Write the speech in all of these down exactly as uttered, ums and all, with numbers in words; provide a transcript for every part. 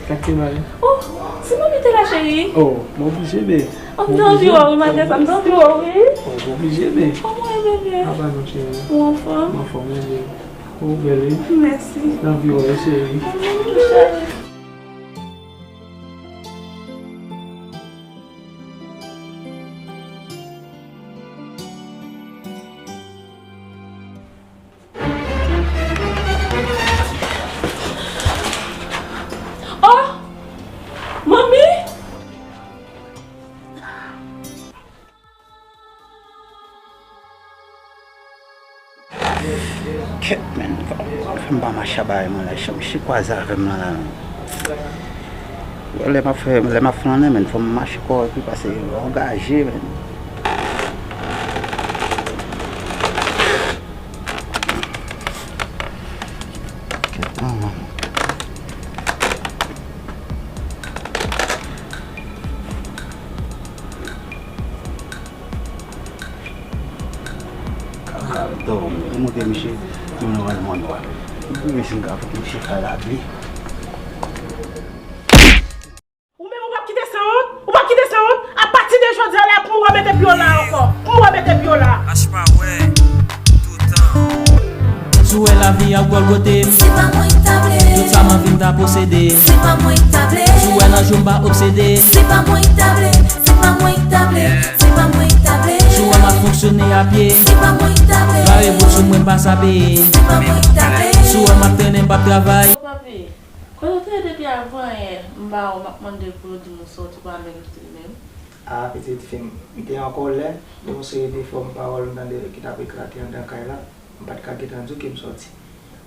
Sa k te bay? Oh, si manmi te la, cheri. Oh, m oblije, be. M te anvi wè w wi, malgre sa, m te anvi wè w wi. Oh, m oblije, be. Kòman w ye, bebe? Apa non, cheri? Ou anfòm? M anfòm, bebe. Ou bèl, wi. Mèsi. M anvi wè w, cheri. Cheri. Oh! Manmi! Kèt, men, fò m pa mache a bagay mwen la, chanm chikwaze avè m lan la, men. Lè m ap fè, lè m ap flannen, men, fò m mache kòrèk wi, paske angaje, men. Kèt, manman. Kaka, dòmi, montre misye, nou nan wè mòn wè. Mwen si m ka fout misye fè lavi. Ou menm ou p ap kite sanwont? Ou p ap kite sanwont? Apati de jodi a la pou m wè mete pye w la ankò. Pou m wè mete pye w la. Achte pa wè, toutan. Si w wè lavi ap gòlgote m, se pa mwen ki ta vle. Tout sa m anvi m ta posede, se pa mwen ki ta vle. Si w wè nan jou m pa obsede, se pa mwen ki ta vle. Se pa mwen ki ta vle. Se pa mwen ki ta vle. Si w wè m ap fonksyone a pye, se pa mwen ki ta vle. Bare bout sou mwen m pa sape. Se pa mwen ki ta vle. Si w wè m ap trennen m p ap travay. Papi, kote w te ye depi avanyè? M ba w, m ap mande pou yo di m ou sòti, ou pa menm di m menm. A, pitit fi m, m te an kòlè de yon seri de fòm pawòl m tande ki t ap eklate anndan kay la. M pa t ka gentan di w ke m sòti.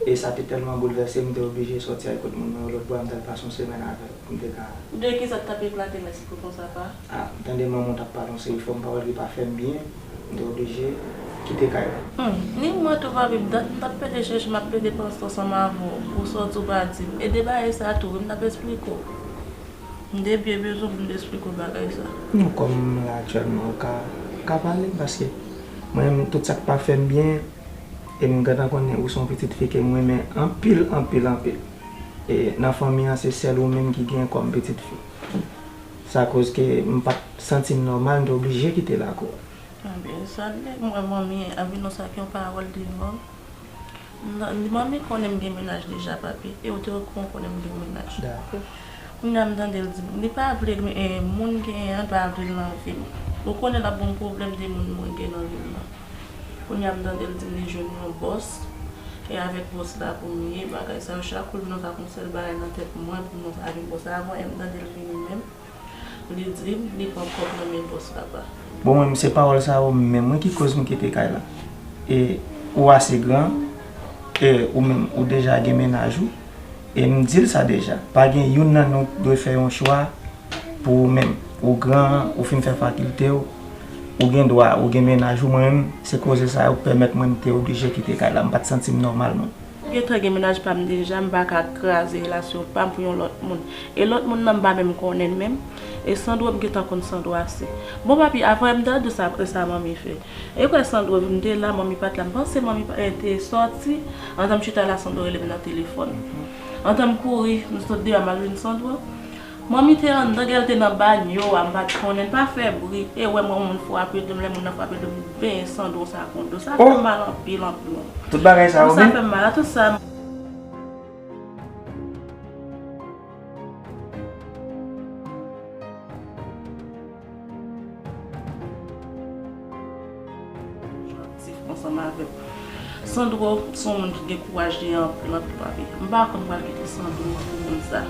E sa te tèlman boulvèse m, m te oblije sòti al kot moun mwen yo lòt bò a, m t al pase yon semèn avè l pou m te ka. De ki sa k t ap eklate nan espri w konsa, pa? A, m tande manman w t ap pale yon seri fòm pawòl ki pa fè m byen, m te oblije kite kay la. Hmm, ni mwen tou, papi, m t ap, m t ap plede chèche, m ap plede panse ansanm avè w, ou sòti, ou pa di m. E de bagay sa tou, wi, m t ap esplike w. M te byen bezwen pou m te esplike w bagay sa. Non, kòm m la aktyèlman, ou ka, ou ka pale m, paske mwen menm, tout sa k pa fè m byen, e m gentan konnen ou se yon pitit fi ke m renmen anpil, anpil, anpil. E nan fanmi an, se sèl ou menm ki gen kòm pitit fi. Sa koz ke m pa t santi m nòmal, m te oblije kite lakou a. Anben, sa l ye, mwen, manmi an vin nan sa k yon pawòl devan m. Nan, manmi konnen m gen mennaj deja, papi. E ou te okouran konnen m gen mennaj. Dakò. Kounye a m tande l di m, li pa vle, e, moun genyen an pa vle l nan vi m. Ou konnen l ap ban m pwoblèm de moun mwen gen nan vi m nan. Kounye a m tande l di m li jwenn yon bòs. E avèk bòs la pou m ye, bagay sa yo, chak jou m nan sa k yon sèl bagay nan tèt mwen pou m nan sa avèk bòs la. Avan yè m tande l vini menm. Li di m li pran kòb nan men bòs la pa. Bon, mwen, se pawòl sa yo menm, wi, ki koz m kite kay la. E ou ase gran, e ou menm, ou deja gen mennaj ou. E m di l sa deja. Pa gen youn nan nou k dwe fè yon chwa pou ou menm. Ou gran, ou fin fè fakilte w, ou gen dwa, ou gen mennaj ou. Mwen menm, se koze sa yo k pèmèt mwen m te oblije kite kay la. M pa t santi m nòmal, non. Gentan gen mennaj pa m deja, m pa ka kraze relasyon pa m pou yon lòt moun. E lòt moun nan m pa menm konnen l menm. E Sandro, m gentan konn Sandro ase. Bon, papi, avan m tande sa, sa manmi fè. E kwè Sandro, m te la, manmi pa t la. M panse manmi pa, e, te sòti. Antan m chita la, Sandro rele m nan telefòn. Antan m kouri, m sot deyò, m al jwenn Sandro. Manmi te anndan, gen l te nan banyo a, m pa t konnen, pa fè bri. E wè mwen, moun frape do m, lè moun nan frape do m, benyen san do sa kon do. Sa fè m mal anpil, anpil. Tout bagay sa yo menm? Sa fè m mal, a tout sa. Aktif ansanm avè m. Sandro se yon moun ki gen kouraj, li anpil, anpil, papi. M pa konn pral kite Sandro pou moun sa.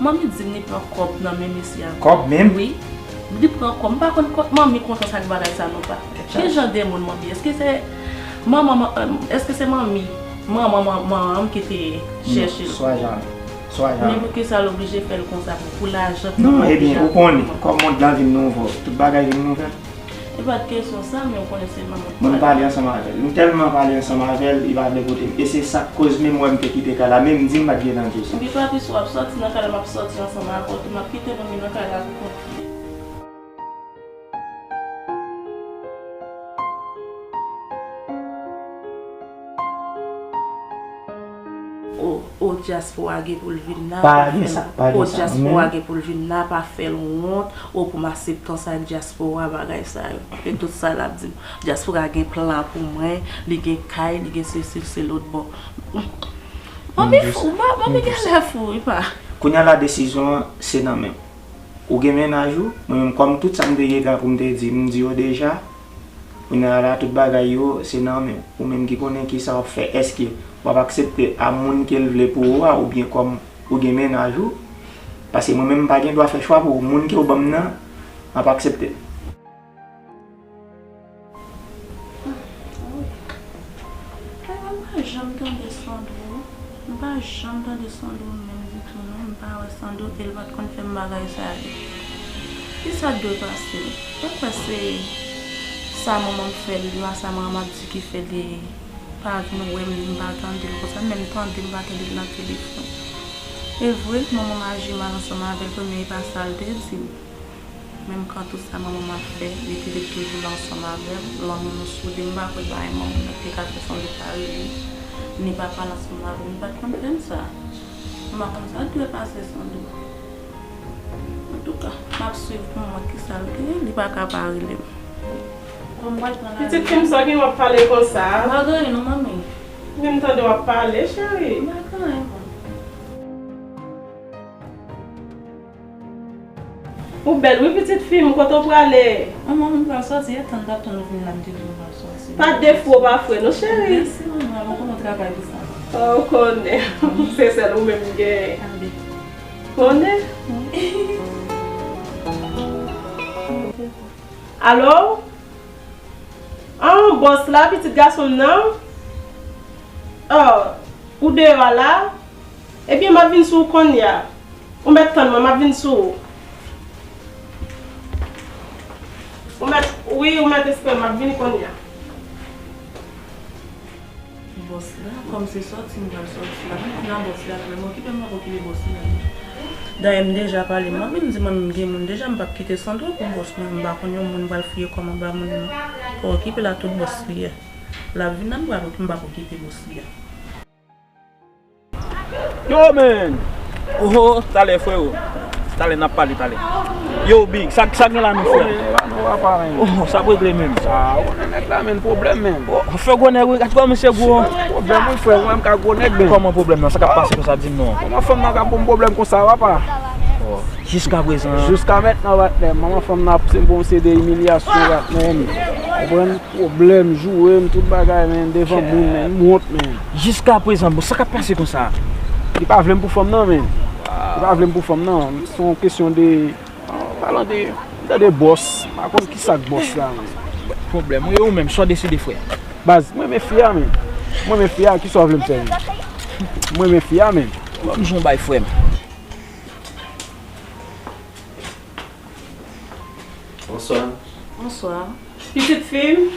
Manmi di m li pran kòb nan men mesye a. Kòb menm? Wi. Li pran kòb. M pa konn kòb manmi kontan sa ak bagay sa non pa. Ki jan de moun manmi? Èske se manman, èske se manmi, manman, manman an ki te chèche l? Swa jan. Swa jan. Men poukisa l oblije fè l konsa pou, pou lajan? Non, ebyen, ou konnen, kòm mond lan vin nouvo, tout bagay vin nouvèl. E pa t kesyon sa, men ou konnen se manman. Mwen pale ansanm avè l. M tèlman pale ansanm avè l, li pa vle koute m. E se sa k koz menm wè m te kite kay la. Men m di m pa t gentan di w sa. Epi papi, si w ap sòti nan kay la, m ap sòti ansanm avè w tou. M ap kite manmi nan kay la pou kont li. Oh, O dyaspora gen pou l vin la, pa fè l. O dyaspora gen pou l vin la, pa fè l wont. O pou m akseptan sa ak dyaspora, bagay sa yo. E tout sa l ap di m. Dyaspora gen plan pou mwen, li gen kay, li gen sesi, se lòt bò. Manmi fou, manmi genlè fou, wi pa. Kounye a la desizyon an, se nan men w. Ou gen mennaj ou, mwen menm kòm tout sa m te gentan pou m te di, m di yo deja. Kounye a la tout bagay yo, se nan men w. Ou menm ki konnen kisa w ap fè. Èske w ap aksepte a moun ke l vle pou ou a, oubyen kòm ou gen mennaj ou? Paske mwen menm m pa gen dwa fè chwa pou ou. Moun ke w ban m nan, m ap aksepte l. Ay, mwen pa janm tande Sandro. M pa janm tande Sandro menm ditou non. M pa wè Sandro e l pa t konn fè m bagay sa yo. Kisa k dwe pase? Ou kwè se sa manman m fè l yo a, sa manman m ap di ki fè li pa vin wè m, li m pa tande l konsa, menm tande m pa tande l nan telefòn. E vre, manman m aji mal ansanm avè l, men e pa sa l te di m. Menm kan tout sa manman m ap fè, li te dwe toujou la ansanm avè m. Lanmou nou soude, m pa kwè bagay manman m nan te ka fè Sandro pa rele m, ni pa pale ansanm avè m, li pa t konn fè m sa. M pa konn sa k dwe pase Sandro. Antouka, m ap swiv pou m wè kisa l gen, li pa ka pa rele m. Bon, m pral pran lavi. Pitit fi m, sa gen w ap pale konsa? M pa gen anyen non, manmi. Men m tande w ap pale, cheri. M pa gen anyen, bon. Ou bèl wi pitit fi m, kote w prale? Manman, m pral sòti, e tann t ap tann ou vin la, m te di m pral sòti. Pa defo, pa fre non, cheri. Mèsi, manman, mwen konnen w travay pou sa. Oh, ou konnen. Se sèl ou menm m genyen. Konnen? Alo? Ah, bòs la, pitit gason m nan? Oh, ou deyò a la? Ebyen, m ap vin sou ou kounye a. Ou mèt tann mwen, m ap vin sou ou. Ou mèt, wi, ou mèt espere m, m ap vini kounye a. Bòs la, kòm se sòti m pral sòti la, m nan bòs la, men m okipe m, m ap okipe bòs la. Dayè, m deja pale, m ap vin di manmi m gen moun deja, m p ap kite Sandro pou bòs mwen, m pa konn yon moun pral fouye kò m anba moun nan. Pa okipe l, a tout bòs li ye. L ap vin la, m pral, m p ap okipe bòs li a. Yo, man! Oho, talè, freo. Talè, n ap pale, talè. Yo, Big, sa, sa gen la, menm, frè? Oh, sa p regle, menm. Ah, ou konnen nèg la, menm, pwoblèm, menm. Oh, fè gwo nèg, wi, gad kòman misye gwo. Pwoblèm, wi, frè, ou menm ka gwo nèg, menm. Kòman pwoblèm nan? Sa k ap pase konsa, di m non. Kòman fanm nan ka ban m pwoblèm konsa, papa? Oh, jiska prezan. Jiska mentnan, patnè, manman fanm nan ap se bon, se de imilyasyon, patnè. Konprann? Pwoblèm, joure m, tout bagay, men, devan moun, men, m wont, men. Jiska prezan, bon, sa k ap pase konsa? Li pa vle m pou fanm nan, men. Li pa vle m pou fanm nan. Se yon kesyon de, an palan de, de, de bòs. M pa konn kisa k bòs la, men. Pwoblèm, wi, ou menm, sa w deside, frè? Baz, mwen renmen fi a, men. Mwen renmen fi a, kisa w vle m fè, men? Mwen renmen fi a, men. Ban m jwenn yon bay, frè m. Bonswa. Bonswa. Pitit fi m,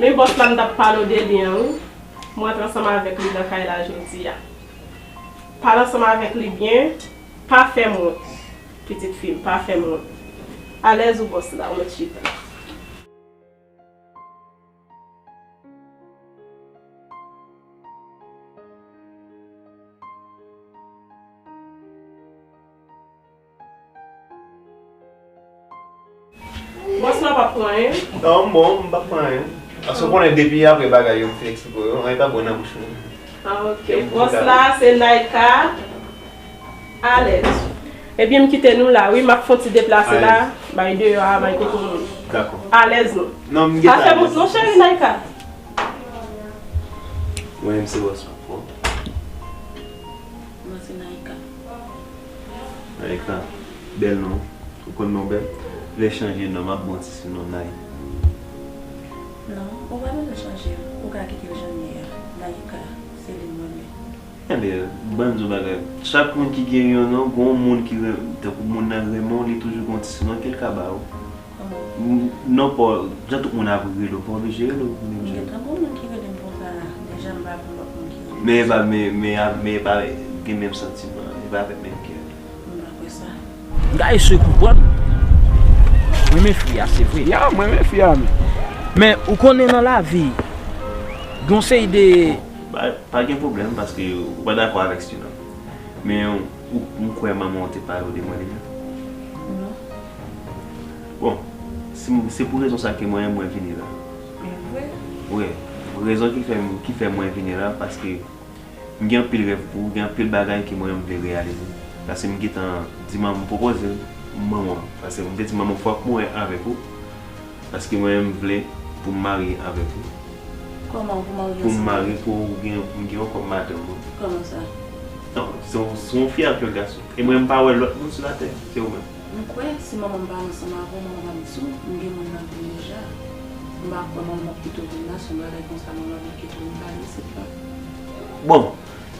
men bòs la m t ap pale w de li an, wi. Mwen antre ansanm avèk li nan kay la jodi a. Pale ansanm avèk li byen, pa fè m wont. Pitit fi m, pa fè m wont. Alèz ou bòs la, ou mèt chita. Bòs la p ap pran anyen? Non, m bon, m p ap pran anyen. Paske ou konnen depi apre bagay yo m fin eksplike w yo, anyen p ap bon nan bouch mwen. Ah, ok. Bòs la, se Naïka. Alèz. Ebyen, m kite nou la, wi. M ap fè yon ti deplase la. Alèz. Bay deyò a, bay kote moun. Dakò. Alèz nou. Non, m gentan alèz. Pa fè wont non, cheri Naïka. Mwen menm se bòs la. Mwen se Naïka. Naïka, bèl non. Ou konn non bèl? Vle chanje non, m ap ba w ti sinon Nay. Non, ou pa bezwen chanje. Ou ka kite l jan l ye a. Naïka, se li m renmen. Enben, ban m di w bagay. Chak moun ki gen yon non, gen yon moun ki ren-, tankou moun nan renmen w, li toujou gen yon ti sinon ke l ka ba ou. Kòman? M, non, pa, jan tout moun ap rele w, pa oblije rele w menm jan. Gentan gen moun ki rele m konsa la. Deja m pa gen lòt moun ki rele m. Men e pa, men, men, men e pa gen menm santiman, e pa avèk menm kè. M pa kwè sa. M ta eseye konprann. Mwen renmen fi a, se vre. Ya, mwen renmen fi a, men. Men, ou konnen nan lavi, gen yon seri de... Pa, pa gen pwoblèm, paske ou pa dakò avèk stil la. Men ou, ou kwè manman w te pale w de mwen deja? Non. Bon, se, se pou rezon sa ke mwen, mwen vini la. E vre? Wi. Rezon ki fè, ki fè mwen vini la, paske m gen anpil rèv pou ou, gen anpil bagay ke mwen, m vle reyalize. Paske m gentan di manman, m pwopoze manman, paske m te di manman fòk mwen avèk ou. Paske mwen, m vle pou m marye avèk ou. Kòman pou marye ansanm? Pou m marye, pou w gen, pou m gen w kòm madanm mwen. Kòman sa? Non, se yon, se yon fi ak yon gason. E mwen, m pa wè lòt moun sou latè, se ou menm. M kwè, si manman m pa ansanm avè w, manman m ap di w, m gen moun nan vi m deja. M pa kwè manman m ap kite w vin la, se yon bagay konsa, manman m ap kite w vin pale isit la. Bon,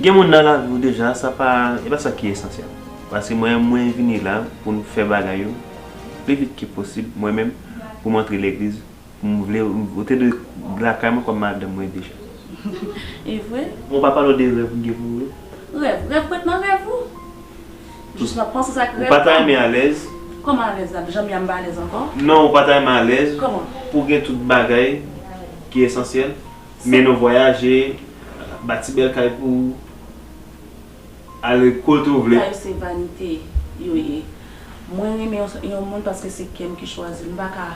gen moun nan lavi w deja, sa pa, e pa sa ki esansyèl. Paske mwen, mwen vini la pou n fè bagay yo pi vit ke posib, mwen menm, pou m antre legliz, pou m vle, ou te dwe lakay mwen kòm madanm mwen deja. E vre? Mwen pa pale w de rèv m gen pou ou yo. Rèv? Rèv ret nan rèv ou. Jis m ap panse sa k rèv. Ou pa ta renmen alèz? Kòman alèz la? Jan m ye a m pa alèz ankò? Non, ou pa ta renmen alèz? Kòman? Pou w gen tout bagay ki esansyèl, mennen w vwayaje, bati bèl kay pou ou. Ale kote w vle. Sa yo se vanite yo ye. Mwen renmen yon, yon moun paske se kè m ki chwazi l. M pa ka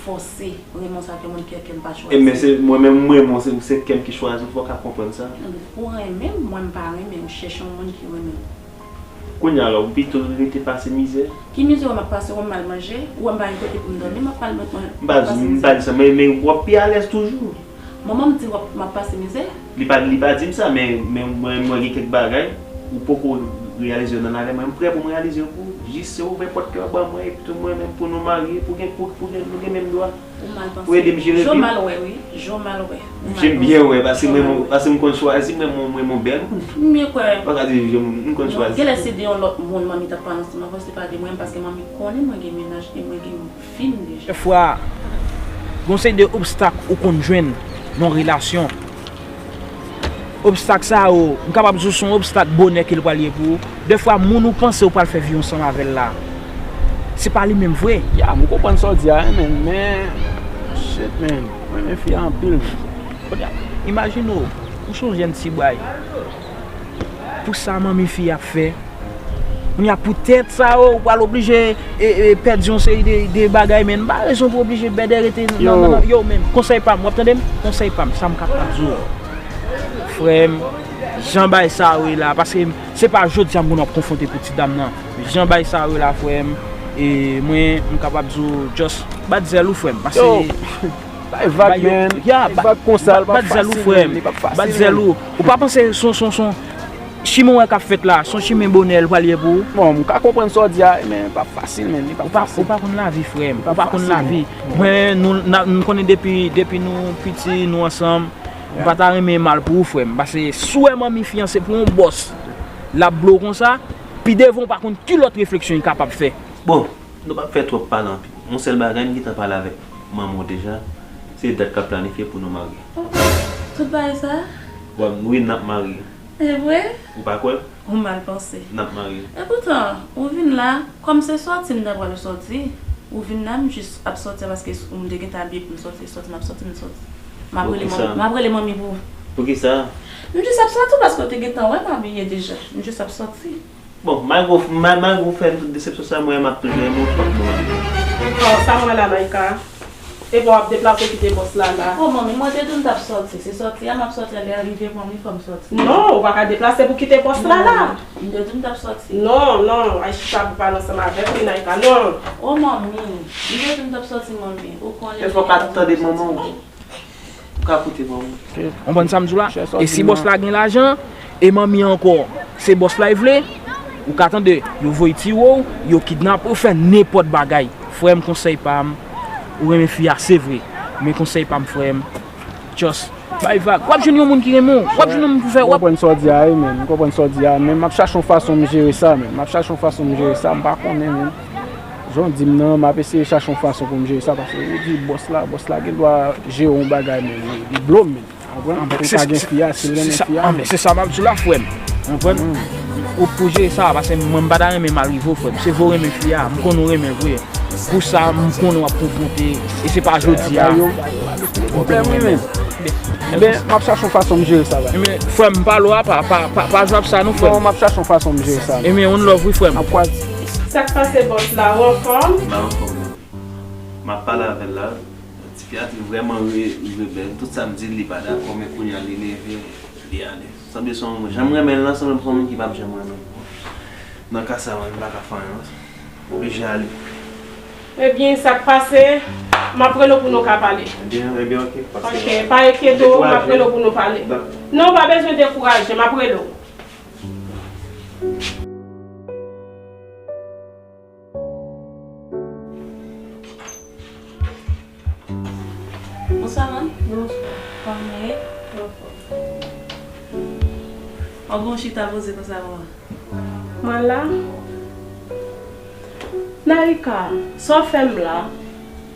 fòse renmen yon sa ke moun kè, kè m pa chwazi. E men se mwen menm, mwen, mwen, se, se kè m ki chwazi l, fò w ka konprann sa. Pou w renmen m, mwen m pa renmen w. Chèche yon moun ki renmen w. Kounye a la, ou pito rete pase mizè. Ki mizè w m ap pase, w wè m mal manje, ou wè m pa gen kote pou m dòmi, m ap mal manje. M pa di, m pa di sa, men, men w ap pi alèz toujou. Manman m di w ap, m ap pase mizè? Li pa, li pa di m sa, men, men mwen, mwen gen kèk bagay ou poko reyalize yo nan lavi mwen. M prè pou m reyalize yo pou ou. Jis se ouvè pòt kè w ban mwen, epi tou mwen menm pou nou marye, pou gen, pou, pou gen, nou gen menm dwa. Ou mal panse. Pou ede m jere vi m. Jan w mal wè, wi. Jan w mal wè. Ou mal panse. Jan m byen wè, paske mwen, paske m konn chwazi, mwen, mwen, mwen, mwen bèl moun. M byen kwè. Pa ka di, m konn chwazi. Genlè se de yon lòt moun manmi t ap pale ansanm avè w, se pa de mwen, paske manmi konnen mwen gen mennaj e mwen gen fi m deja. Dèfwa, gon seri de obstak ou konn jwenn nan yon relasyon. Obstak sa yo, m kapab di w se yon obstak bonè ke l pral ye pou ou. Dèfwa, moun ou panse ou pral fè vi ansanm avè l la, se pa li menm vre. Ya, m konprann sa w di a, wi, men, men, shit, man. Mwen renmen fi a anpil, man. Kounye a, imajine w, ou se yon jèn ti bway. Pou sa manmi fi ap fè. Kounye a poutèt sa yo, ou pral oblije, e, e, pèdi yon seri de, de bagay, men m pa rezon pou oblije bèdè rete nan, nan, nan, yo, men konsèy pa m, w ap tande m? Konsèy pa m, sa m kapab di w. Frè m, jan bagay sa yo ye la, paske se pa jodi a m konn ap konfwonte pou ti dam nan. Jan bagay sa yo ye la, frè m, e mwen, m kapab di w, just bat zèl ou, frè m, paske Bay vag, man. Ya, bat zèl ou, frè m. Bat zèl ou. Ou pa panse son, son, son chimen w wè k ap fèt la, son chimen bonè l pral ye pou ou? Bon, m ka konprann sa w di a, men pa fasil, man. Li pa fasil. Ou pa konn lavi, frè m. Ou pa konn lavi. Mwen, nou, n konnen depi, depi nou piti, nou ansanm. M pa ta renmen mal pou ou, frè m. Paske si w wè manmi fiyanse pou yon bòs, l ap blow konsa, pi devan ou pa konn ki lòt refleksyon li kapab fè. Bon, nou p ap fè twòp pale anpil. Yon sèl bagay, m gentan pale avèk manman w deja, se dat k ap planifye pou nou marye. Oh, oh. Tout bagay sa? Bon, wi, n ap marye. E vre? Ou pa kwè? Ou mal panse. N ap marye. Epoutan, ou vin la, kòm se sòti m ta pral sòti, ou vin la, m jis ap sòti a paske m te gentan abiye pou m sòti, sòti m ap sòti, m sòti. M ap rele manmi, m ap rele manmi pou ou. Poukisa? M jis ap sòti paske w te gentan wè m abiye deja. M jis ap sòti. Bon, malgre w, ma-, malgre w fè m tout desepsyon sa, mwen, m ap toujou renmen w, fòk nou marye. Oh, sa m wè la, Naïka? Epi w ap deplase kite bòs la la. Oh, manmi, mwen te di w m t ap sòti. Se sòti a m ap sòti a, lè a rive, manmi, fò m sòti. Non, ou pa ka deplase pou kite bòs la la. M te di w m t ap sòti. Non, non, Aïcha ap pale ansanm avèk li, Naïka, non. Oh, manmi, m te di w m t ap sòti, manmi. Ou konnen. E fò w ka tande manman w. Ou ka koute manman w. Konprann sa m di w la? E si bòs la gen lajan, e manmi an ankò, se bòs la l vle, ou ka tande, yo voye tiye w, yo kidnape w, fè nenpòt bagay. Frè m, konsèy pa m, ou renmen fi a, se vre. Men konsèy pa m, frè m, just bay vag. W ap jwenn yon moun ki renmen w. W ap jwenn yon moun pou fè, w ap. M konprann sa w di a, wi, men. M konprann sa w di a, men m ap chache yon fason m jere sa, men. M ap chache yon fason m jere sa, m pa konnen, men. Jan w di m nan, m ap eseye chache yon fason pou m jere sa, paske ou di bòs la, bòs la gen dwa jere yon bagay, men li, li blow m, men. Ou konprann? Pou l ka gen fi a, si l renmen fi a, men. Se sa m ap di w la, frè m. Ou konprann? Ou pou jere sa, paske mwen, m pa ta renmen mal rive w, frè m. Se vre w renmen fi a, m konnen w renmen vre. Pou sa, m konnen w ap konfwonte, e se pa jodi a. Pwoblèm, wi, men. Ebyen, m ap chache yon fason m jere sa la. Ebyen, frè m, pa lo a, pa, pa, pa, pa jwe ap sa non, frè m. Non, m ap chache yon fason m jere sa. Ebyen, one love, wi, frè m. M ap kwaze. Sa k pase, bòs la? Ou anfòm? M anfòm. M ap pale avè l la. Tifi a te vrèman re-, rebèl. Tout sa m di l, li pa dakò, men kounye a, li leve, li ale. Sanble se yon moun, jan m renmen l lan, sanble se yon moun ki p ap janm renmen m. Nan ka sa, mwen, m pa ka fè anyen, non. Oblije ale. Ebyen, sa k pase? M ap rele w pou nou ka pale. Ebyen, ebyen, ok. Ok, pa enkyete w, m ap rele w pou nou pale. Non, w pa bezwen dekouraje, m ap rele w. Bonswa, man. Bonswa. Kòman w ye? Anfòm. An bon chita poze konsa, manman. Mwen la. Naïka, sa w fè m la?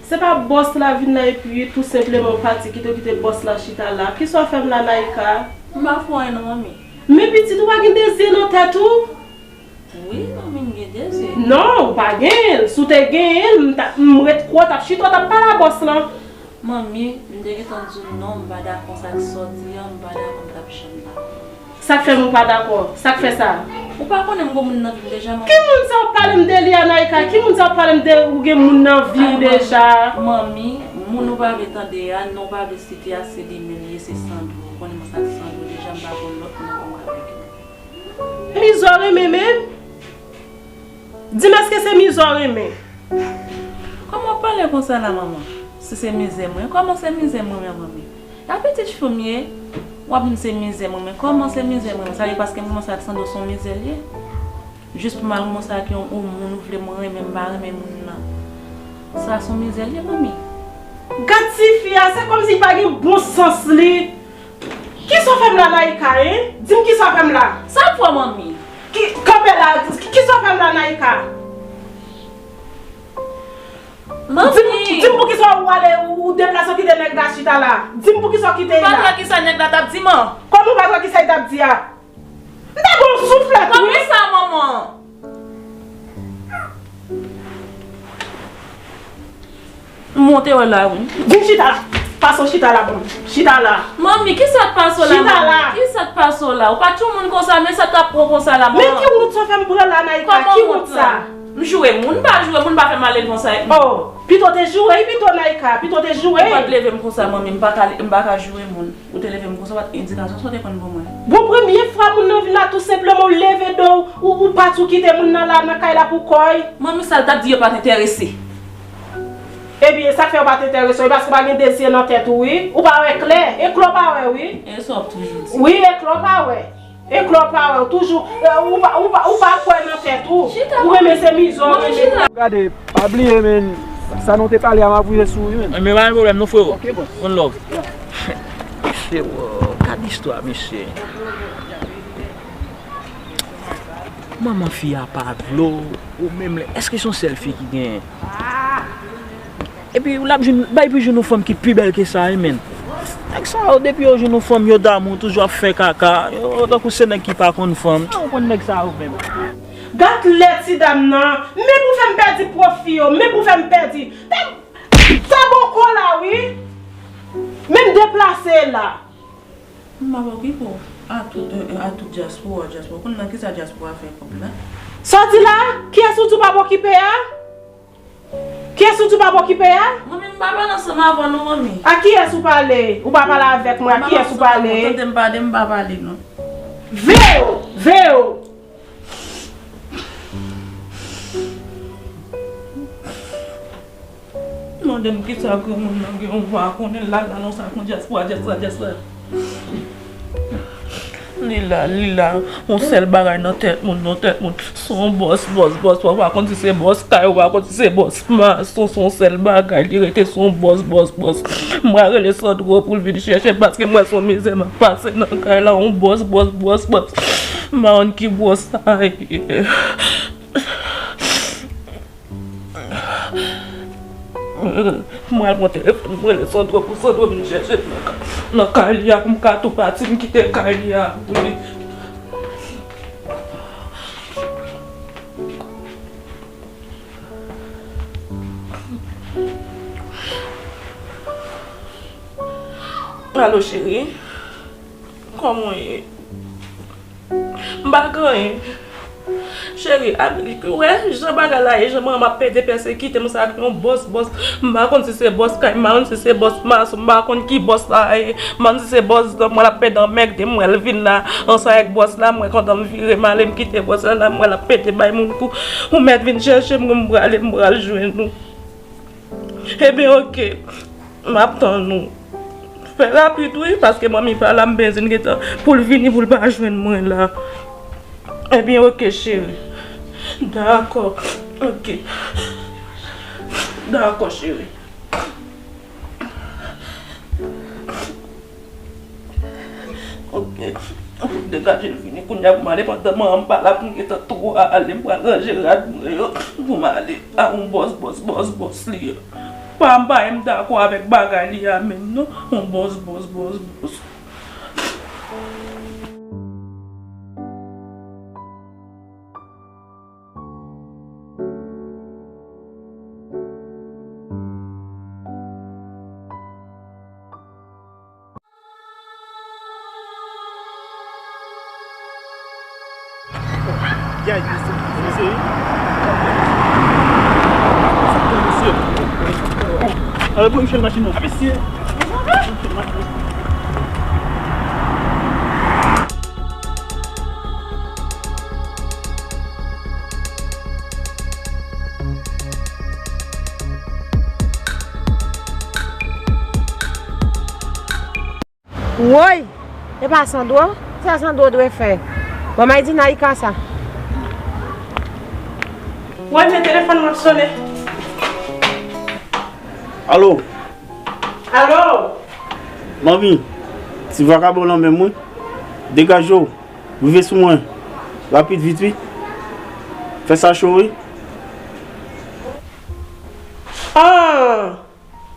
Se pa bòs la vin la epi tou senpleman w pati kite w kite bòs la chita la. Kisa w fè m la, Naïka? M pa fè w anyen non, manmi. Men pitit ou pa gen de zye nan tèt ou? Wi, manmi, m gen de zye. Non, ou pa genyen l. Si w te genyen l, m ta, m ret kwè w t ap chita, w t ap pale a bòs lan. Manmi, m te gentan di w non, m pa dakò sa k sòti an, m pa dakò, m t ap janm dakò. Sa k fè m ou pa dakò? Sa k fè sa? Ou pa konnen m gon moun nan vi m deja, manmi. Ki moun sa w ap pale m de li a, Naïka? Ki moun sa w ap pale m de ou gen moun nan vi w deja? Manmi, moun ou pa vle tande a, non, ou pa vle site a, se li menm li ye, se Sandro. Ou konnen mwen sa k Sandro deja, m pa konn lòt moun ankò m ka vle gen. Mizè w renmen menm? Di m èske se mizè w renmen? Kòman w ap pale konsa la, manman? Si se mizè mwen, kòman se mizè mwen, manmi? E pitit fi w m ye, w ap di m se mizè mwen, men kòman se mizè mwen? Sa vle paske m konnen sa Sandro se yon mizè l ye? Jis pou m al konnen sa ak yon, yon moun ou vle m renmen, m pa renmen moun nan. Sa se yon mizè l ye, manmi. Gad tifi a, se kòmsi li pa gen bon sans li. Kisa w fè m la, Naïka, en? Di m kisa w fè m la. Sa pran, manmi? Ki, kanpe la, kisa w fè m la, Naïka? Manmi! Di m, di m poukisa w ale, ou deplase w kite nèg la chita la. Di m poukisa w kite l la. Ou pa t wè kisa nèg la t ap di, man? Kòman ou pa t wè kisa l t ap di a? M ta ba w souflèt, wi. Kòman sa, manman? M monte wè la, wi. Vin chita la. Pase w chita la, bon. Chita la. Manmi, kisa k pase w la, manmi? Chita la. Kisa k pase w la? Ou pa t yon moun konsa, men sa k ap pran w konsa la, manman? Men ki wont sa w fè m pran la, Naïka? Ki wont sa? M joure moun, m pa joure moun, m pa fè malelvan sa. Oh, pito te joure, pito, Naïka, pito te joure. Ou pa t leve m konsa, manmi, m pa ka, m pa ka joure moun. Ou te leve m konsa, w pa t endikasyon sa w te konn ban mwen. Bon, premye fwa moun nan vin la, tou senpleman, ou leve do w, ou, ou pati, ou kite moun nan la, nan kay la pou kò l. Manmi, sa l t ap di yo pa t enterese. Ebyen, sa k fè yo pa t enterese w, e paske w pa gen de zye nan tèt ou, wi. Ou pa wè klè, e klè w pa wè, wi. E sa w ap toujou di. Wi, e klè w pa wè. E klè w pa wè, w toujou, e, ou pa, ou pa, ou pa kwè nan tèt ou. Ou renmen se mizè w renmen. Gade, pa bliye, men, sa nou te pale a, m ap voye sou ou, wi, men. Men pa gen pwoblèm, non, frero. Ok, bòs. One love. Frero, gad istwa, mesye. Manman fi a pa vle w, ou menm, èske se yon sèl fi ki genyen? Epi, ou l ap jwenn, bay pou jwenn yon fanm ki pi bèl ke sa, wi, men. Nèg sa yo, depi yo jwenn yon fanm, yo damou, toujou ap fè kaka. Yo, tankou se nèg ki pa konn fanm. Ou konn nèg sa yo, menm. Gad lè ti dam nan, men pou fè m pèdi pwofi yo, men pou fè m pèdi. Ta, ta bòkò la, wi. Men m deplase la. M pa okipe w. A tout, a tout dyaspora, dyaspora. Ou konn nan kisa dyaspora fè kòb la? Sa w di la? Kiyès ou di w pa okipe a? Kiyès ou di w pa okipe a? Manmi, m pa pale ansanm avè w non, manmi. A kiyès ou pale? Ou pa pale avèk mwen, a kiyès ou pale? Tande m pale, m pa pale non. Veo! Veo! Mande m kisa granmoun nan gen, ou pa konnen l la, l anonse ak yon dyaspora, dyaspora, dyaspora. Li la, li la, yon sèl bagay nan tèt moun, nan tèt moun. Se yon bòs, bòs, bòs, ou pa konn si se bòs kay, ou pa konn si se bòs mason, se yon sèl bagay, li rete se yon bòs, bòs, bòs. Mwen rele Sandro pou l vin chèche m, paske mwen se yon mizè m ap pase nan kay la, yon bòs, bòs, bòs, bòs. M pa konn ki bòs sa ye. Mwen al pran telefòn, mwen rele Sandro pou Sandro vin chèche m nan ka-, nan kay li a, pou m ka tou pati, m kite kay li a pou li. Alo, cheri. Kòman w ye? M pa gen anyen. Cheri, Amerik, ou wè jan bagay la ye, jan manman m ap pede pèsekite m, sa ak yon bòs, bòs. M pa konn si se bòs kay, m pa konn si se bòs mason, m pa konn ki bòs la ye. M pa konn si se bòs dan mwen l ap pede anmègde m, m wè l vin la ansanm avèk bòs la, m wè kontan m vire m ale, m kite bòs la la, m wè l ap pede bay moun kou. Ou mèt vin chèche m, m prale, m pral jwenn ou. Ebyen, oke. M ap tann ou. Fè rapid, wi, paske manmi pa la, m bezwen l gentan pou l vini, pou l pa jwenn mwen la. Ebyen, oke, cheri. Dakò. Oke. Dakò, cheri. Ok. Degaje l vini kounye a pou m ale pandan manman m pa la pou m gentan tou ale. M pral ranje rad mwen yo pou m ale. A yon bòs, bòs, bòs, bòs li ye. Pa m pa menm dakò avèk bagay li a menm non. Yon bòs, bòs, bòs, bòs. Yay, mesye, mesye. Sa k fè, mesye? Ala pou Michel machin nan. Mesye. Woy! E pa Sandro? Sa Sandro dwe fè? Ban m Aydina Ika sa. Woy, men telefòn mwen ap sonnen. Alo? Alo? Manmi, ti vakabon lan men mwen. Degaje w. Rive sou mwen. Rapid, vit, wi. Fè sa cho, wi. Ah!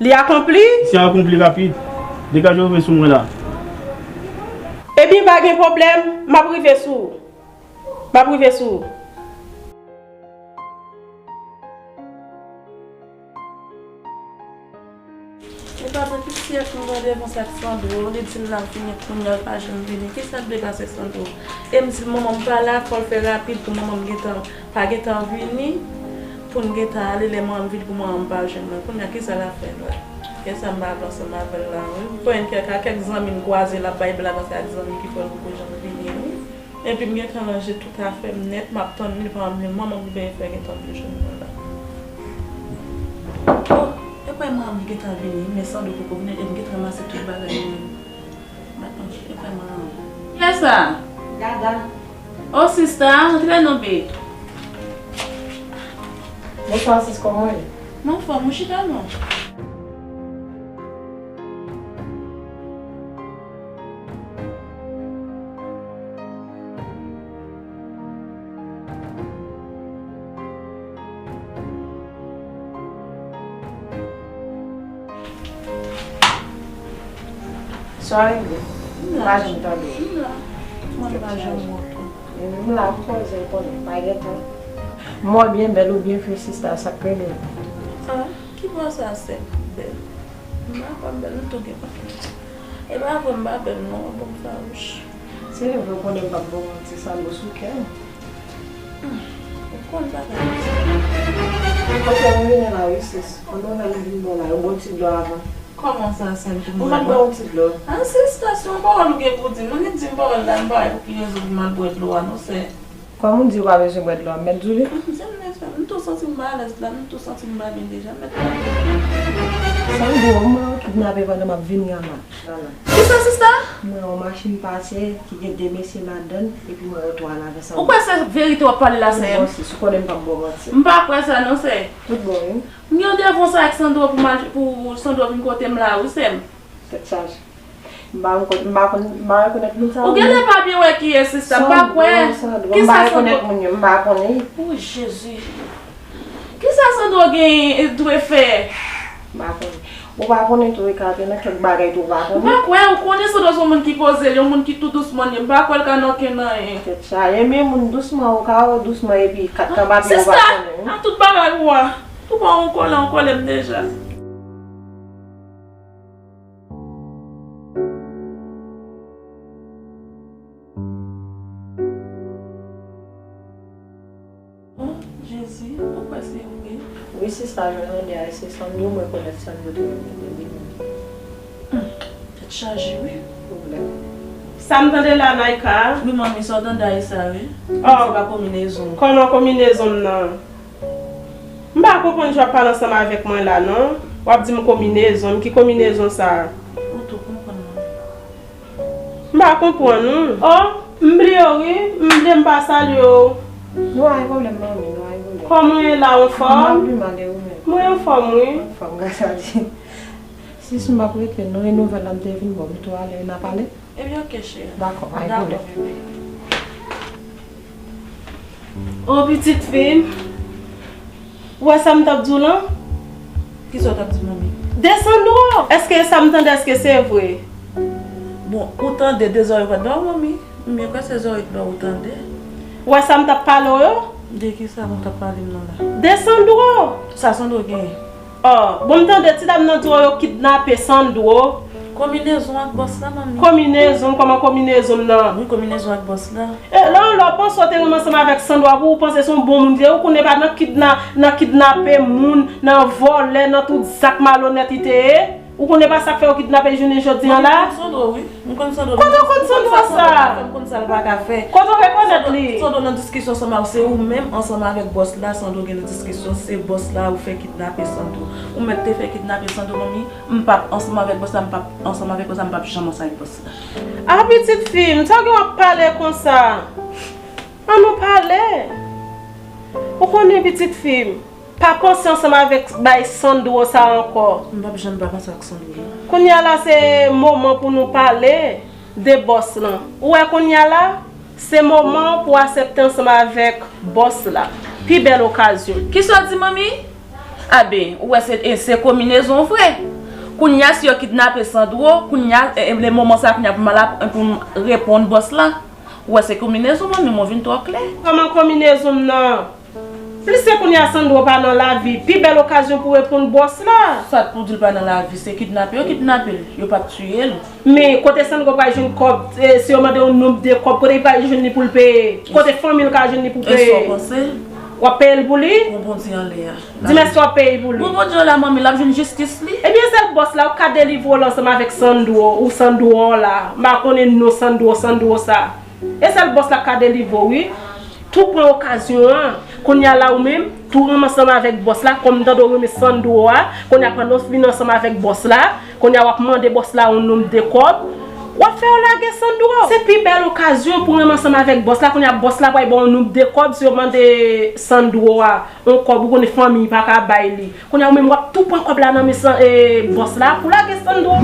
Li akonpli? Misyon akonpli rapid. Degaje w rive sou mwen la. Ebyen, pa gen pwoblèm, m ap rive sou ou. M ap rive sou ou. Ou pa gen pitit, m tande konsa ak Sandro, li di l l ap vini kounye a, l pa janm vini. Kisa k dwe pase Sandro? E m di manman m pa la, fò l fè rapid pou manman m gentan pa gentan vini, pou n gentan ale lè manman m vini pou manman m pa jwenn mwen. Kounye a, kisa l ap fè la? Kisa m pa vle ansanm avè l la, wi. Pou enn kèk, a kèk zanmi m kwaze, l ap bay blag ansanm ak zanmi ki fè l poko janm vini, wi. Epi m gentan ranje tout afè m nèt, m ap tann li, l pa janm vini. Manman m ki benyen fè gentan vle jwenn mwen la. Oh, e pa manman m ki gentan vini, men Sandro poko vini, e m gentan ranmase tout bagay mwen. Kiyès sa? Dada. Oh, sista, antre non, babe. Bonswa, sis, kòman w ye? Mwen anfòm, ou chita non. Sa w regle? M pa janm tande w. M la. Mwen pa janm wè w tou. Epi m la, m poze, m konnen, pa gen tan. M wè w byen bèl, ou byen fre, sista, sa k rele w? Ah, ki bò sa, sè? Bèl. M pa kwè m bèl, m tou gen pati. E pa vre, m pa bèl non, bon, m fawouch. Se vre, ou konnen m p ap ba w manti, sa dlo sou kè m. Hmm, ou konn bagay yo. Kote m vini la wi, sis. Konn nouvèl m vin ba w la, yon bon ti dlo avan. Kòman sa, sè m, pou m ba w? M ap ba w yon ti dlo. Ah, sista, se yon pawòl ou gen pou di m. Ou di m pawòl la, m pa wè pou ki rezon pou m al bwè dlo a, non, sè. Kòm ou di ou pa bezwen bwè dlo a, m mèt di w li? M di m mèt fè. M tou santi m pa alèz la, m tou santi m pa byen deja, m mèt fè. Sa m di w, m wè yo kidnape pandan m ap vini an la. Kisa, sista? M wè yon machin pase ki gen de mesye ladan l, epi m wè yo twa la avè Sandro. Ou kwè se verite w ap pale la, sè m? Bon, sis, ou konnen m p ap ba w manti. M pa kwè sa non, sè. Tout bon, wi. M gen yon devwar sa ak Sandro pou m al, pou Sandro vin kote m la, wi, sè m. Tèt chaje. M pa konn, m pa konn, m pa rekonèt moun sa yo. Ou genlè pa byen wè kiyès, sista, m pa kwè. Sandro, Sandro. Kisa Sandro? M pa rekonèt moun yo, m pa konnen. O Jezi. Kisa Sandro gen dwe fè? M pa konnen. Ou pa konnen tou, e ka gen nan kèk bagay tou ou pa konnen. M pa kwè, ou konnen Sandro se yon moun ki poze, yon moun ki tou dousman li ye. M pa kwè l ka nan okenn anyen. Tèt chaje, men moun dousman, ou ka wè dousman epi kat nan papye ou pa konnen, wi. Sista, a tout bagay ou a. Ou pa yon kòlè, yon kòlè m deja. Jezi, ou kwè se vre? Wi, sista, jan w di a, se Sandro, mwen konèt Sandro tou, wi, wi. Hmm, tèt chaje, wi. Pwoblèm. Sa m tande la, Naïka? Wi, manmi, sa w tande a, e sa, wi. Oh. Se pa konbinezon. Kòman konbinezon m nan? M pa konprann jan w ap pale ansanm avèk mwen la, non. W ap di m konbinezon, ki konbinezon sa a? Ou tou konprann, manmi. M pa konprann, non. Oh, m bliye w, wi. M bliye m pa salye w. Nou pa gen pwoblèm, manmi, nou pa gen pwoblèm. Kòman w ye la, ou anfòm? M pa pli mal, e ou menm? Mwen anfòm, wi. Anfòm, gras a Dye. Sis, m p ap rete, non, e nouvèl la m te vin ba w, m tou ale, n a pale? Ebyen, oke, cheri. Dakò, pa gen pwoblèm. Dakò, bebe. O pitit fi m, ou wè sa m t ap di w lan? Kisa w t ap di, manmi? De Sandro! Èske sa m tande, èske se vre? Bon, ou tande de zòrèy ou pa t ba w, manmi? M byen kwè se zòrèy ou t ba w ou tande. Ou wè sa m t ap pale w yo? De kisa ou t ap pale m nan la? De Sandro! Sa Sandro genyen? Oh, bon, m tande ti dam nan di w yo kidnape Sandro. Konbinezon ak bòs la, manmi. Konbinezon, kòman konbinezon m nan? Wi, konbinezon ak bòs la. E, lè w, lè w panse w te renmen ansanm avèk Sandro a, pou ou panse se yon bon moun li ye, ou konnen pa nan kidna-, nan kidnape moun, nan vòlè, nan tout zak malonèt li te ye. Ou konnen pa sa k fè yo kidnape jounen jodi a la? M konn Sandro, wi. M konn Sandro. Kote w konn Sandro sa? M konn sa l pa ka fè. Kote w rekonèt li? Sandro nan diskisyon ansanm avèk, se ou menm ansanm avèk bòs la, Sandro gen nan diskisyon, se bòs la ou fè kidnape Sandro. Ou mèt te fè kidnape Sandro, manmi. M p ap ansanm avèk bòs la, m p ap ansanm avèk bòs la, m p ap janm ansanm avèk bòs la. A, pitit fi m, sa w gen w ap pale konsa? Ann nou pale. Ou konnen, pitit fi m, pa panse ansanm avèk bay Sandro sa ankò. M p ap janm pa panse ak Sandro, non. Kounye a la, se moman pou nou pale de bòs lan. Ou wè kounye a la, se moman pou aksepte ansanm avèk bòs la. Pi bèl okazyon. Kisa w di, manmi? A ben, ou wè se, e, se konbinezon vre. Kounye a, si yo kidnape Sandro, kounye a, e, e, le moman sa, kounye a pou m al ap, pou m reponn bòs la. Ou wè se konbinezon, manmi, mwen vin twò klè. Kòman konbinezon m nan? Pliske kounye a Sandro pa nan lavi, pi bèl okazyon pou reponn bòs la. Sa k pou di l pa nan lavi, se kidnape yo kidnape l, yo p ap tiye l. Men kote Sandro pral jwenn kòb, e, si yo mande yon nonb de kòb, kote li pral jwenn li pou l peye? Kote fanmi l ka jwenn li pou peye? E sa w panse? W ap peye l pou li? Pran Bondye anlè a. Di m èske w ap peye pou li? Pran Bondye anlè a, manmi, l ap jwenn jistis li. Ebyen, sèl bòs la, ou ka delivre w la ansanm avèk Sandro, ou Sandro an la. M pa konnen non Sandro, Sandro sa. E sèl bòs la k ka delivre w, wi. Tou pran okazyon an. Kounye a la ou menm, tou renmen ansanm avèk bòs la, kòm m tande w renmen Sandro a, kounye a pandan w vin ansanm avèk bòs la, kounye a w ap mande bòs la yon nonb de kòb, w ap fè yo lage Sandro. Se pi bèl okazyon pou renmen ansanm avèk bòs la, kounye a bòs la pral ba w yon nonb de kòb, si yo mande Sandro a yon kòb, ou konnen fanmi pa ka bay li. Kounye a ou menm w ap tou pran kòb la nan men San-, e, bòs la pou lage Sandro.